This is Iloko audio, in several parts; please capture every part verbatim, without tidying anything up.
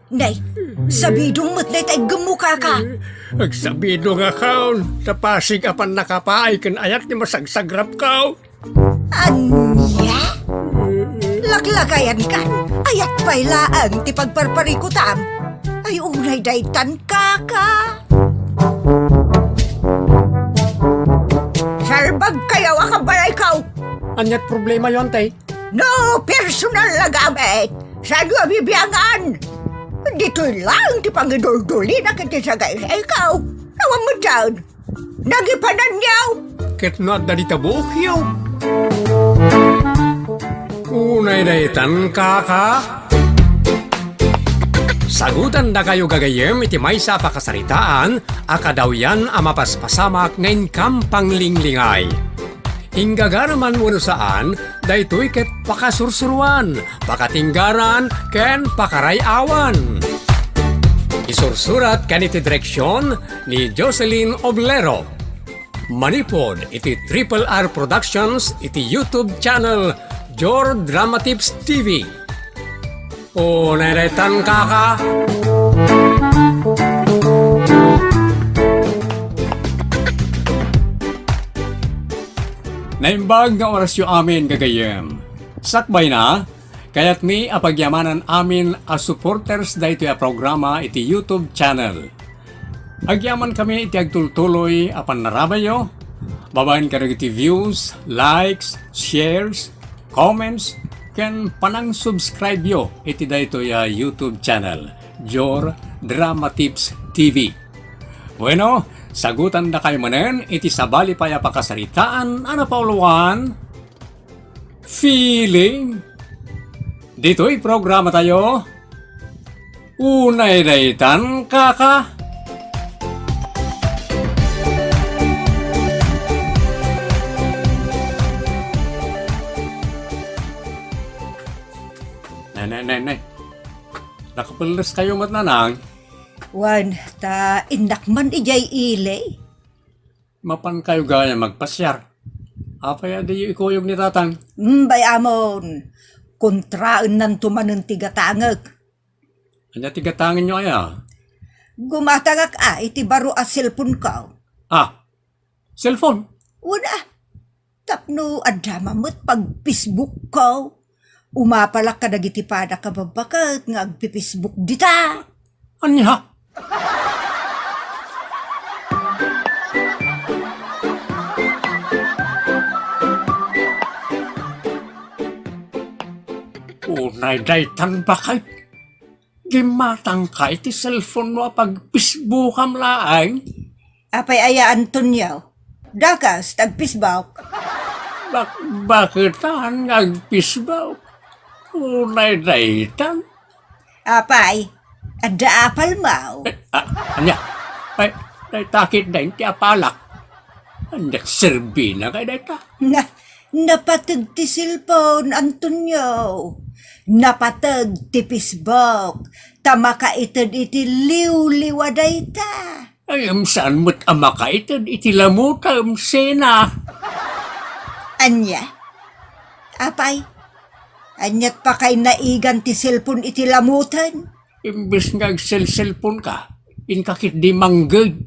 Nay, sabidong met dayta iggemmo, kaka. Agsabidongakon, ta pasig a pannakapaay ken ayat ti masagsagrapko. Ania? Laklakayankan, ayat pay laeng ti pagparparikutam. Ay, unay daytan, kaka. Salbagkayo a kabalayko. Aniat problemayo, Antay? No personal a gamit, saanyo a bibiangan? Ditoy laeng ti pangiduldulina ket ti sagaysayko. Awan met dayta. Nagipananyo. Ket no adda dita buokyo. Unay daytan, kaka. Sagutandakayo gagayyem iti maysa a pakasaritaan a kadawyan a mapaspasamak nga inkam panglinglingay. Inggagaraman wenno saan, daytoy ket pakasursuroan, pakatinggaran, ken pakaray-awan. Isursurat ken iti direksion ni Jocelyn Oblero. Manipud iti Triple R Productions iti YouTube channel Jor Drama Tips T V. Unay daytan, kaka. Naimbag nga orasyo amin, gagayyem. Sakbayna, kayatmi a pagyamanan amin a supporters daytoy a programa iti YouTube channel. Agyamankami iti agtultuloy a pannarabayyo, babaen kadagiti views, likes, shares, comments, ken panang-subscribe-yo iti daytoy a YouTube channel, Jor Drama Tips T V. Bueno, sagutandakayo manen iti sabali pay a pakasaritaan a napauluan, Feeling. Ditoy programatayo, Unay daytan, kaka. Ne, ne, ne, ne. Nakapelleskayo met, nanang? Wen, ta innak man idiay ili. Mapankayo gayam agpasiar. Apay a diyo ikuyog ni tatang? Mm, bay-amon. Kontraennanto manen ti gatangek. Ania ti gatangenyo aya? Gumatangak a iti baro a cellphone-ko. Ah, cellphone? Wen a, tapno adda met pag-Facebook-ko. Umapalak kadagiti padakababaket nga agpi-Facebook dita. Ania? Unay daytan, baket. Gimmatangka iti cellphone-mo a pag-Facebookam laeng? Apay aya, Antonio? Dakas, tag-Facebook? Bak-, baketan nga ag-Facebook? Unay daytan? Apay, adda apalmo? Eh, ah, ania? Ay, dayta ketdin ti apalak. Ania serbina kay dayta? Na, napateg ti cellphone, Antonio. Napateg ti Facebook. Ta makaited iti liwliwa dayta. Ay, em, saan met a makaited iti lamuta, em, Sena? Ania? Apay, aniat pakay naigan ti cellphone iti lamutan? Imbes nga agselselponka, inka ketdi mangged.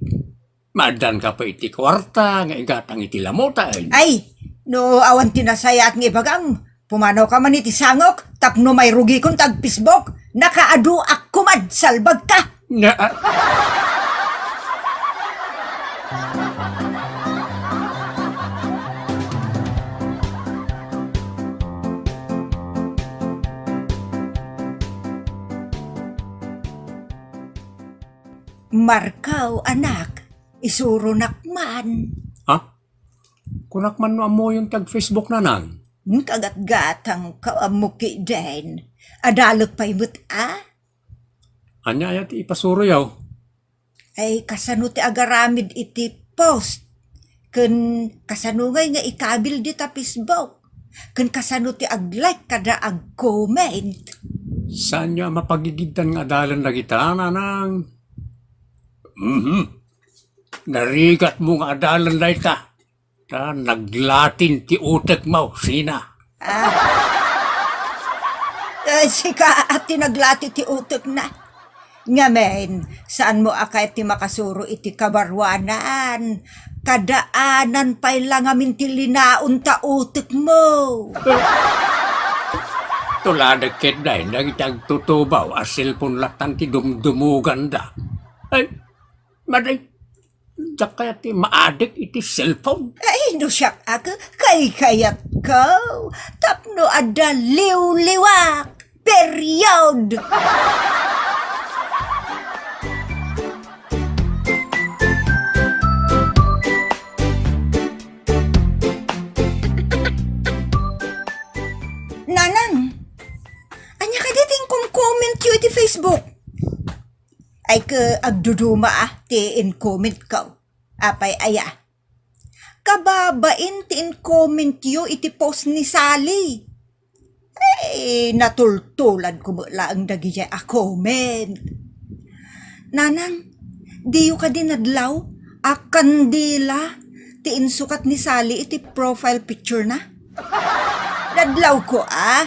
Maaddanka pay iti kuarta nga igatang iti lamutan. Ay, no awan ti nasayaat nga ibagam, pumanawka man iti sangok tapno mairugikon ta ag-Facebook. Nakaaduak koma, salbagka. Na, ah. Markaw, anak, isuronak man. Ha? Kunak man no ammoyon ti ag-Facebook, nanang? Hmm, kagatgatangko, ammo ketdin. Adalek pay met a? Ania aya ti ipasuroyo? Ay, kasano ti agaramid iti post? Ken kasano ngay nga ikabil dita Facebook? Ken kasano ti ag-like kada ag-comment? Saanyo a mapagigiddan nga adalan dagita, nanang? Mhm. Narigatmo nga adalan dayta. Ta naglatin ti utekmo, Sina. Ah. Eh, sika a ti naglati ti utekna. Ngamin, saanmo a kayat ti makasuro iti kabaruanan? Kadaanan pay la ngamin ti linaon ta utekmo. Tuladek ket dayta dagiti agtutubaw a cellphone lattan ti dumdumoganda. Ay, maday, diak kayat ti maadik iti cellphone. Ay, no siak a, kaykayatko tapno adda liwliwak. Period! Nanang, ania kadi ti inkom-commentyo iti Facebook? Ay, ket agduduma a ti in-commentko. Apay aya? Kababain ti in-commentyo iti post ni Sally. Ay, natultuladko met laeng dagidiay a comment. Nanang, diyo kadi nadlaw a kandila ti insukat ni Sally iti profile picture na? Nadlawko a,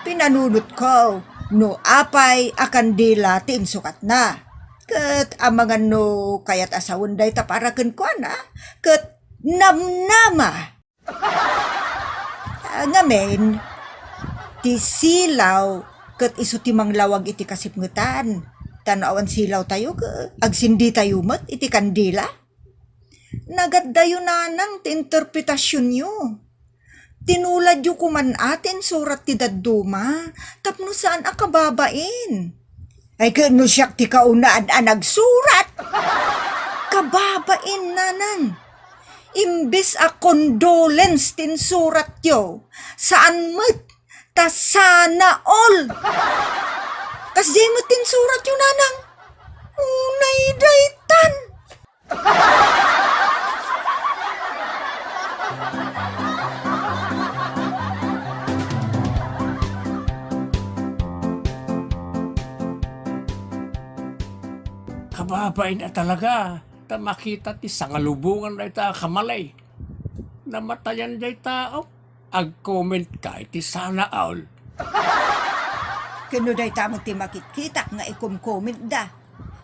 pinanunotko no apay a kandila ti insukatna. Ket amangan no kayat a sawen dayta para kenkuana, ket namnama. Ah, ngamin, ti silaw ket isu ti manglawag iti kasipngetan. Ta no awan silawtayo, ket agsinditayo met iti kandila. Nagaddayo nanang ti interpretasionyo. Tinuladyo koman a ti insurat ti dadduma, tapno saan a kababain. Ay, ket no siak ti kaunaan a nagsurat, kababain, nanang. Imbes a condolence ti insuratyo, saan met, ta sana all. Kasdiay met ti insuratyo, nanang. Unay daytan. Kababain a talaga, ta makita ti sangalubongan dayta a kamalay. Namatayan dayta, oh. Ag-comment ka iti sana all. Ken no dayta met ti makitkitak nga ikom-comment da.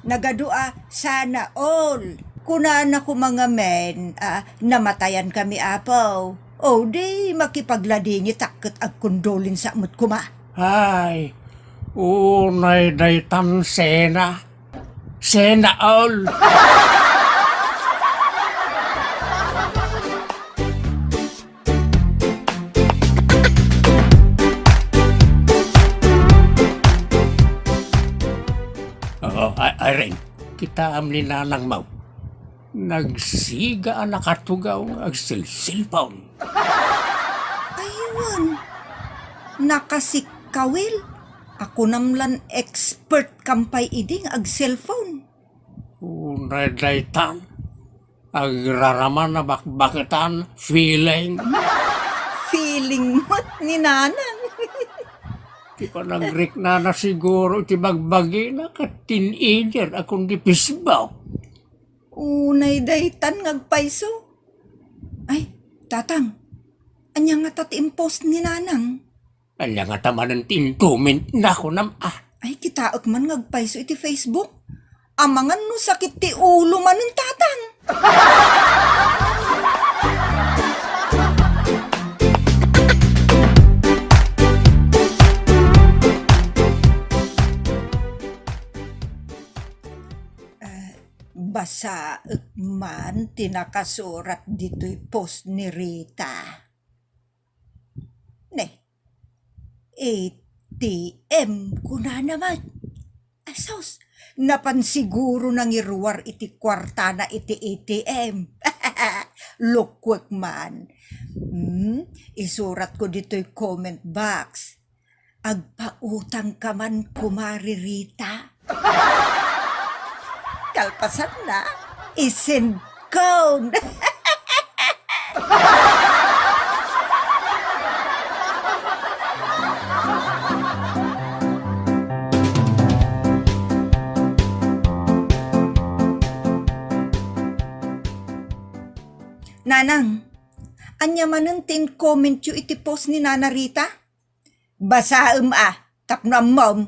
Nagadu a sana all. Kunana koma ngamin a namatayan kami, Apo. O di makipagladingitak ket agkondolensa met koma. Ay, unay daytan sana. Sana all. Oo, a-, Irene, kitaem ni nanangmo. Nagsiga a nakatugaw nga agselselpon. Ay, wen. Nakasikkawil. Akunam lan expert kam pay idi nga agselpon. Unay daytan. Agraraman a bakbaketan, feeling. Feeling met ni nanang. Ti panagriknana siguro iti bagbagina ket teenager a kundi Facebook. Unay daytan nga agpayso. Ay, tatang, ania ngata ti impost ni nanang? Ania ngata manen ti inkommentna, kunam a? Ay, kitaek man nga agpayso iti Facebook. Amangan no sakit ti ulo manen, tatang. Ah, basaek man ti nakasurat ditoy post ni Rita. Ne, A T M, kunana met. Asus, napan siguro nangiruar iti kuartana iti A T M. Lokuek man. Hmm, isuratko ditoy comment box. Agpautang ka man, Kumare Rita. Kalpasanna, isend kon. Nanang, ania manen ti in-commentyo iti post ni Nana Rita? Basaem a, tapno ammom.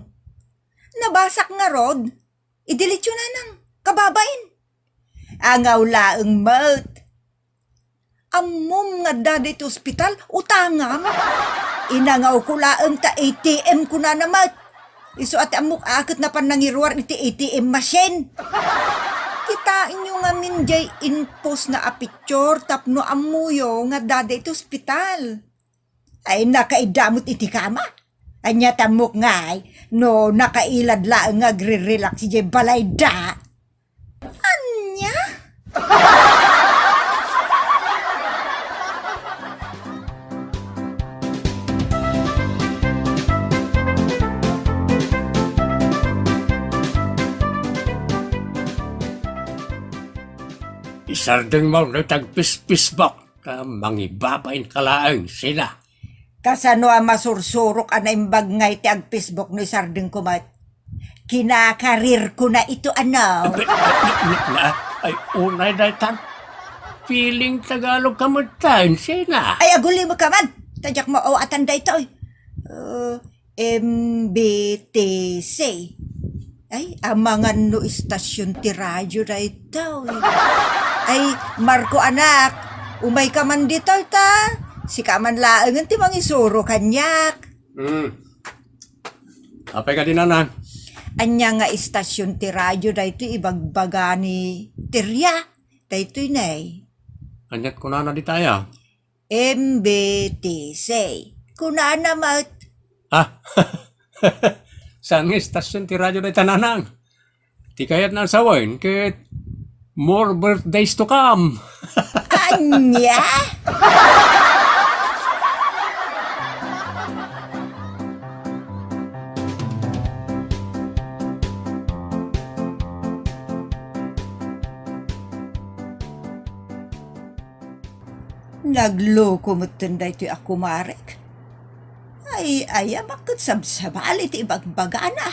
Nabasak ngarud, I-delete-yo, Nanang, kababain. Angaw laeng met. Ammom nga adda daytoy ospital, utangam. Inangawko laeng ta A T M kunana met. Isu a ti ammok a ket napan nangiruar iti A T M machine. Kitaenyo ngamin diay in-post na a picture tapno ammoyo nga adda daytoy ospital. Ay, nakaidda met iti kama. Ania ti ammok ngay, no nakailad laeng nga agrirelax idiay balayda. Ania? Isardengmo no ti agpis-Facebook. Ta mangibabain ka laeng, Sina. Kasano a masursurok a naimbag ngay ti agpis-book no isardengko met? Kinakarirko na ito, ano? Na, ay, unay daytan. Feeling Tagalog ka met tayon, Sina. Ay, agulimok ka man. Ta diak maaw-awatan daytoy. Uh, M B T C. Ay, amangan no istasyon ti radio daytoy. Ay, Marco anak, umayka man ditoy ta. Sika man laengen ti mangisuro kaniak. Hmm. Apay kadi, Nanang? Ania nga istasyon ti radio daytoy ibagbaga ni Teria? Daytoy ne. Aniat kunana dita aya? M B T C. Kunana met. Ah, saan nga istasyon ti radio dayta, Nanang? Ti kayatna a sawen ket more birthdays to come. Ania? Nagloko metten daytoy a kumarek. Ay, ay, amak ket sabsabali ti ibagbagana.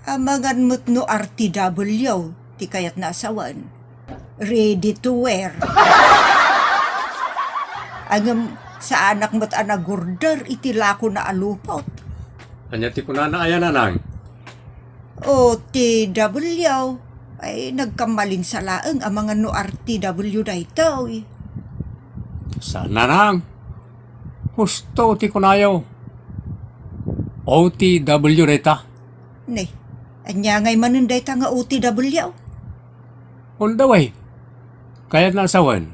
Amangan met no R T W ti kayatna a sawen. Ready to wear. Ngem saanak met a nagorder iti lakona a lupot. Ania ti kunana aya, Nanang? O T W. Ay, nagkammalinsa laeng amangan no R T W daytoy. Saan, Nanang? Husto ti kunayo. O T W dayta. Ne, ania ngay manen dayta nga O T W? Unda, way. Kayatna a sawen.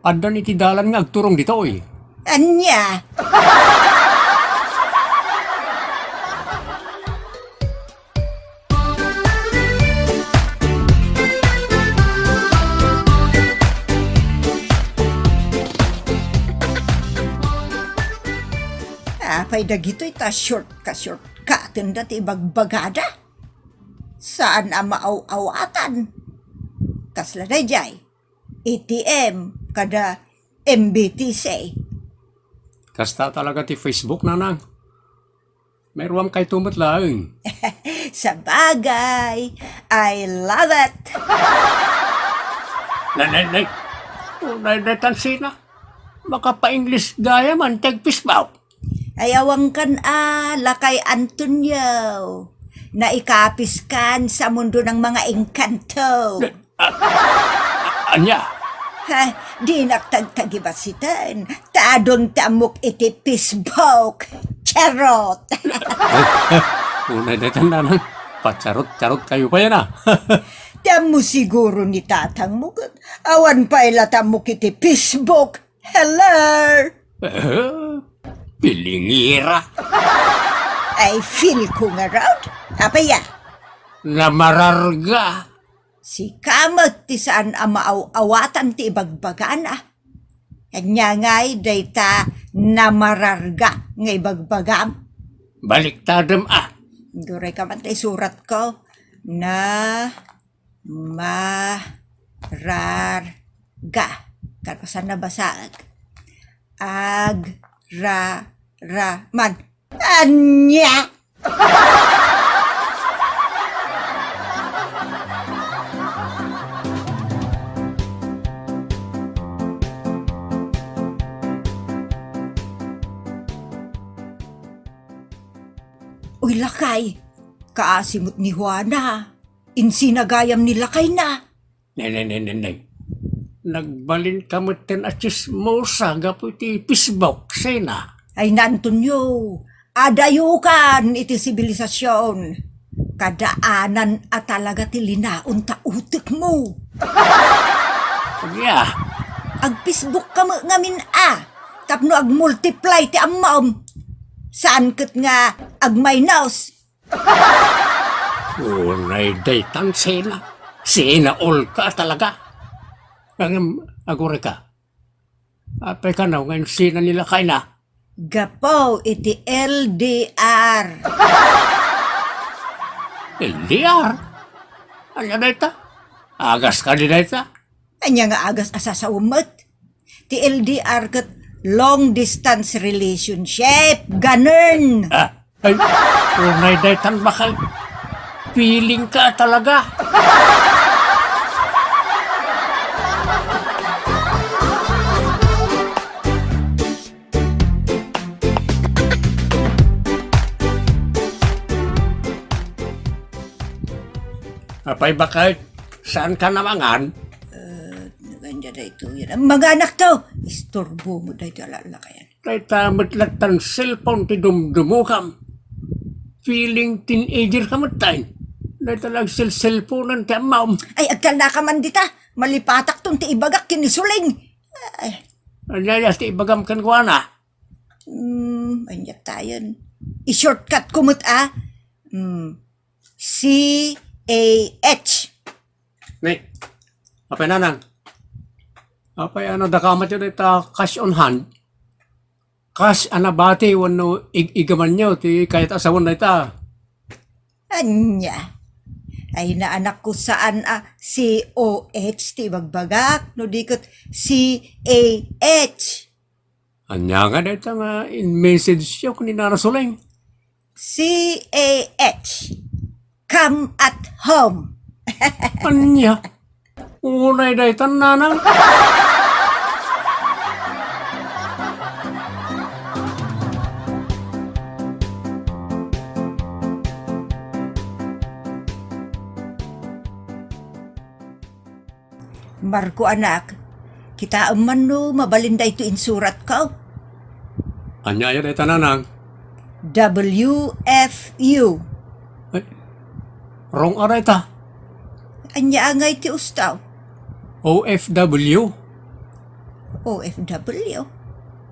Addan iti dalan nga agturong ditoy. Ania? Apay dagitoy ta shortcut, shortcut-enda ti ibagbagada? Saan a maaw-awatan. Kasla daydiay, A T M kada M B T C. Kasta talaga ti Facebook, Nanang. Mairuam kayto met laeng. Sabagay, I love it. Nay, nay, nay. Unay daytan, Sina. Makapa-English gayam ti agpis-book. Ay, awankan a, Lakay Antonio. Naikapiskan sa mundo ng mga engkanto. A-, a-, ania? Ha, dinak tagtagibasiten. Ta adun ti ammok iti Facebook. Charot! Unay daytan, Nanang. Pacharot-charot kayo pay, a. Ti ammo siguro ni tatangmo ket awan pay la ti ammok iti Facebook. Hello! Eh, pilingira. Ay, feel ko ngarud. Apay a? Namararga. Sika met ti saan a maaw-awatan ti ibagbagana. Ania ngay dayta namararga nga ibagbagam? Baliktadem a. Uray ka man ta isuratko. Na, ma, rar, ga. Kalpasan na basaek. Ag, ra, ra, man. Ania? Uy, lakay! Kaasi met ni Juana, insina gayam ni lakayna. Nay, nay, nay, nay, nay. Nagbalinka metten a tsismosa gapu iti Facebook, Sena. Ay, Antonio, adayokan iti sibilisasyon. Kadaanan a talaga ti linaon ta utekmo. Ania? Ag-Facebook ka met ngamin a, tapno ag-multiply ti ammom. Saan ket nga ag-minus. Unay daytan, Sena. Sena all ka talaga. Ngem, agurayka. Apay kano nga insina ni lakayna? Gapu iti L D R. L D R? Ania dayta? Agas kadi dayta? Ania nga agas a sasawem met? Ti L D R ket long distance relationship, ganun. Ah, ay, unay daytan bakay. Feeling ka talaga. Apay bakay, saan ka namangan? Eh, naganda daytoy. Manganak to. Isturbo mo daytoy a lalakayan. Dayta met lattan cellphone ti dumdumokam. Feeling teenager ka met tayo. Dayta lang cell-cellphonean ti ammom. Ay, agtalna ka man dita. Malipatak ton ti ibagak ken ni Suling. Ay. Ania ti ibagam kenkuana? Hmm, ania tayon? I-shortcut ko met, ah. Hmm. C A H. Ni, apay nanang? Apay ano, dakamatyo dayta cash on hand? Cash a nabati wenno ig-igamanyo ti kayat a sawen dayta? Ania? Ay, naanak ko saan a C O H ti ibagbagak, no di ket C A H. Ania nga dayta nga in-message yo ken ni Nana Suleng? C A H. Come at home. Ania? Unay daytan, nanang. Marco, anak, kitaem man no mabalin daytoy insuratko. Ania aya dayta, nanang? W F U. Ay, wrong a dayta. Ania ngay ti usto? O F W. O F W?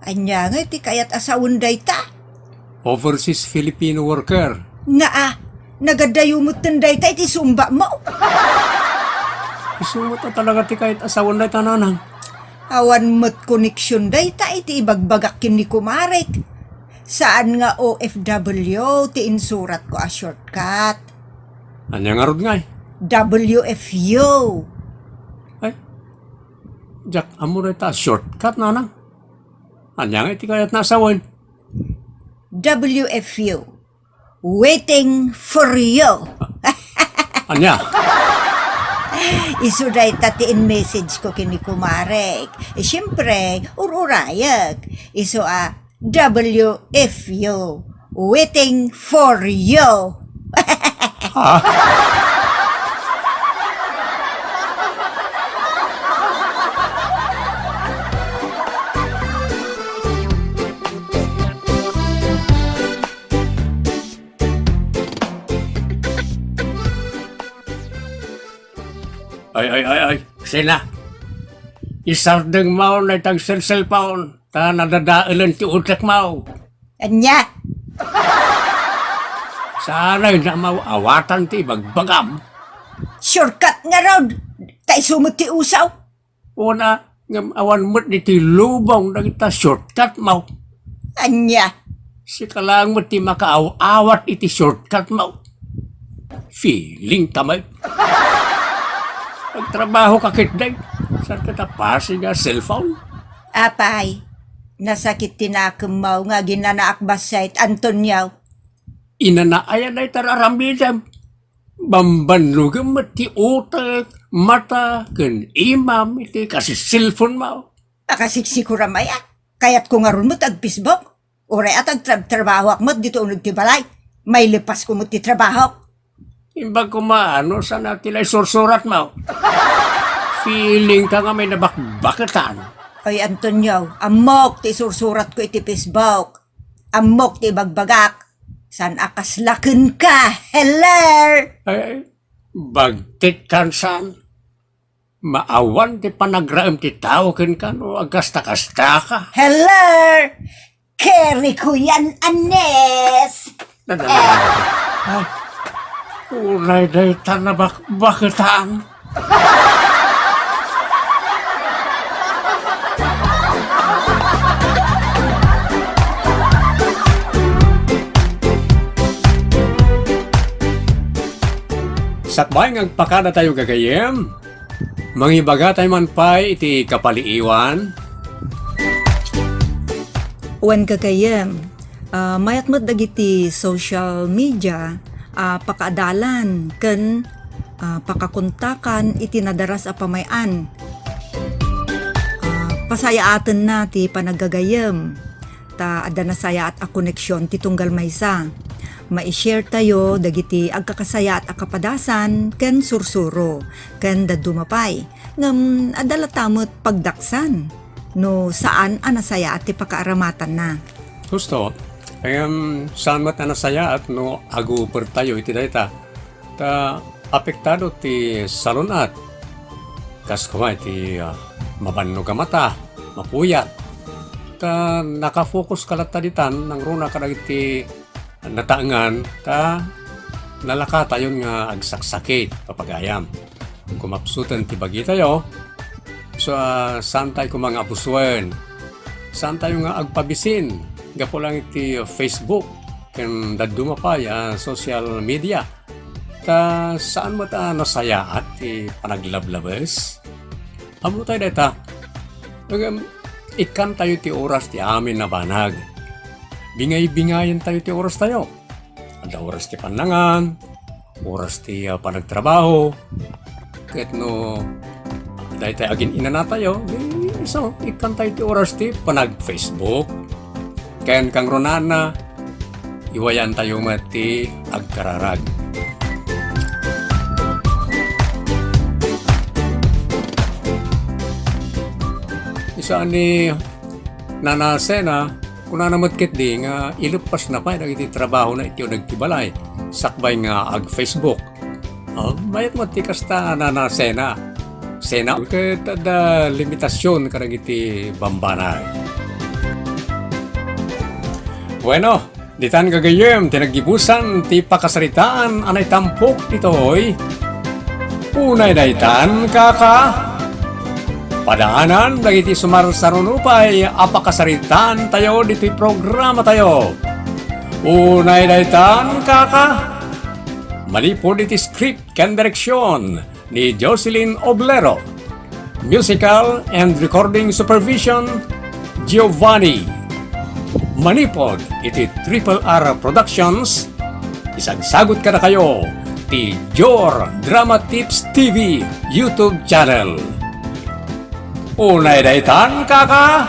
Ania ngay ti kayat a sawen dayta? Overseas Filipino worker. Nga a, nagadayo metten dayta iti sumbamo. Isu met a talaga ti kayat a sawen dayta, nanang. Awan met koneksion dayta iti ibagbagak ken ni kumarek. Saan nga O F W ti insuratko a shortcut. Ania ngarud ngay? W F U. Ay, diak ammo dayta a shortcut, nanang. Ania nga iti kayatna a sawen? W F U. Waiting for you. Ania? Isu dayta ti in-message ko ken ni kumarek. Eh, siyempre, ur-urayek. Isu a W F U, waiting for you. Ha? Ay, ay, ay, ay, Sena. Isardeng maon dayta agselselpaon, ta nadadaelen ti utek maw. Ania? Sanay na maw awatan ti ibagbagam. Shortcut ngarud, ta isu met ti usaw. Una, ngem awan met ditoy lubong dagita shortcut maw. Ania? Sika laeng met ti makaaw-awat iti shortcut maw. Feeling ta met. Agtrabaho ka ketdi. Saan ka ta pasig a cellphone? Apay, nasakit ti nakem maw nga aginanaak bassit, Antonio. Inana aya dayta aramidem? Bambanogem met ti utek, mata, ken imam iti kasi cellphone maw. Akasiksikura maya. Kayatko ngarud met ag-Facebook. Uray at agtrabtrabahoak met dito uneg ti balay. Mailepasko met ti trabahok. Imbag koma, no, saan a ti la isursuratmo? Feeling ka nga may nabakbaketan. Ay, Antonio, ammok ti isursuratko iti Facebook. Ammok ti ibagbagak. Saan a kasla kenka, heller? Ay, bagtit kan saan? Maawan ti panagraem ti tao kenka no agkasta-kastaka. Heller! Keri ko yan, Anes! Ay, unay dayta nabakbaketan. Sakbay nga agpakadatayo gagayyem, mangibagatayo man pay iti kapaliiwan. Wen gagayyem, ah, mayat met dagiti social media a pakaadalan ken, ah, pakakontakan iti nadaras a pamay-an. Ah, pasayaatenna ti panaggagayyem. Ta adda nasayaat a koneksion ti tunggal maysa. Mai-share tayo dagiti agkakasayaat a kapadasan ken sursuro, ken dadduma pay. Ngem adda latta met pagdaksan no saan a nasayaat ti pakaaramatanna. Husto, ngem saan met a nasayaat no agupertayo iti dayta. Ta apektado ti salun-at. Kas koma iti, ah, mabannog a mata, mapuyat. Ta nakafokus ka latta ditan, nangruna kadagiti nataengan, ta nalakatayon nga agsaksakit, papagayam. Kumapsuten ti bagitayo, so, ah, saan tayo koma nga abusuen. Saan tayo nga agpabisin gapu lang iti Facebook ken dadduma pay a social media. Ta saan met a nasayaat ti panaglablabes? Ammo tayo dayta. Ngem, ikkan tayo ti oras ti amin a banag. Bingay-bingayen tayo ti oras tayo. Adda oras ti pannangan, oras ti, ah, panagtrabaho, ket no daytay agin-inanatayo, di isu, ikkantayo ti oras ti panag-Facebook. Ken kangrunaanna, iwayantayo met ti agkararag. Isu a ni Nana Sena, kunana met ketdi nga ileppasna pay dagiti trabahona iti uneg ti balay, sakbay nga ag-Facebook. Ah, mayat met ti kasta, Nana Sena. Sena, ket adda limitasion kadagiti bambanag. Bueno, ditan gagayyem ti naggibusan ti pakasaritaan a naitampok ditoy. Unay daytan, kaka. Padaanan dagiti sumarsaruno pay a pakasaritaantayo ditoy programatayo. Unay daytan, kaka. Manipud iti script ken direksion ni Jocelyn Oblero. Musical and recording supervision, Giovanni. Manipud iti Triple R Productions, isagsagut kadakayo ti Jor Drama Tips T V YouTube channel. Unay daytan, kaka.